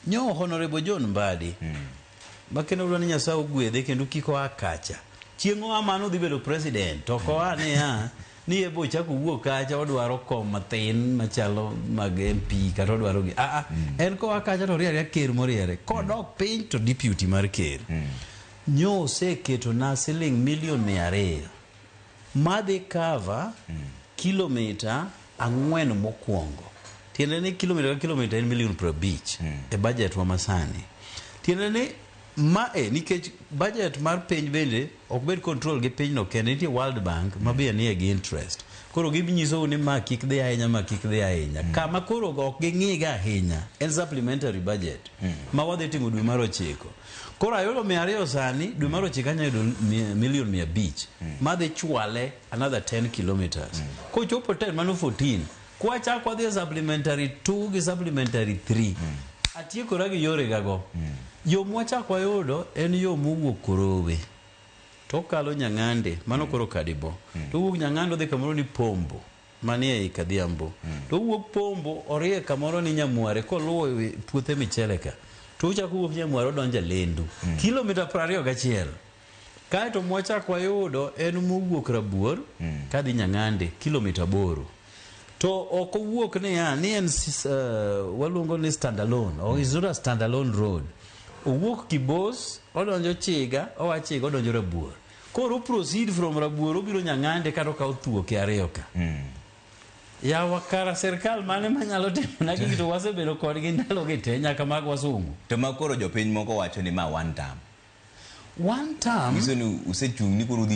Nyo Honorable John Mbadi ma kendo dwa ni Nyasaye ogwedhe kendo kik oa kacha. Chieng' oa mano odhi bedo president to ok oa niya ni ebo ochako owuok kacha odwaro kom mathin machalo mag MP kata odwaro gi a a en koa kacha to oriere ker moriere kodok piny to deputy mar ker. Nyo oseketona siling milion 200 madhi cover kilomita 4 mokwongo. Tiende ni kilomita ka kilomita en milion 50 e budget wa masani. Tiende ni mae nikech budget mar piny bende ok bed control gi pinyno kende, nitie World Bank ma be nie gi interest. Koro ginyisou ni ma kik dhi ahinya, ma kik dhi ahinya. Kama koro ok ging'iga ahinya en supplementary budget ma wadhi timo dwe mar 9. Koro ayudo 200 sani, dwe mar 9 anyalo yudo milion 500 madhi chwale another 10 kilometers. Kochopo 10 mano 14. Kwachako wadhi e supplementary 2 gi supplementary 3. Atiekora gi yore gago. Yo mwachako wayudo en yo mowuok Korowe. To okalo Nyang'ande, mano koro Kadibo. To owuok Nyang'ande odhi kamoro ni Pombo, manie ei Kadhiambo. To owuok Pombo orie kamoro ni Nyamware koluwo e puothe michele ka. To ochako owuok Nyamware odonjo e Lendu. Kilomita 21. Kaeto mwachako wayudo en mowuok Rabuor kadhi Nyang'ande kilomita 8. To ok owuok niya ni en waluongo ni standalone or is not a standalone road. Owuok Kibos odonjo Chiga, oa Chiga odonjo Rabuor. Koro proceed from Rabuor obiro Nyang'ande kata okawo thuoke ariyo ka. Yawa kara sirkal mane manyalo timo na gigi to wasebedo kodgi ndalo gi te nyaka mag wasungu. To ma koro jopiny moko wacho ni ma one term. One term. Nyiso ni usechung' ni koro udhi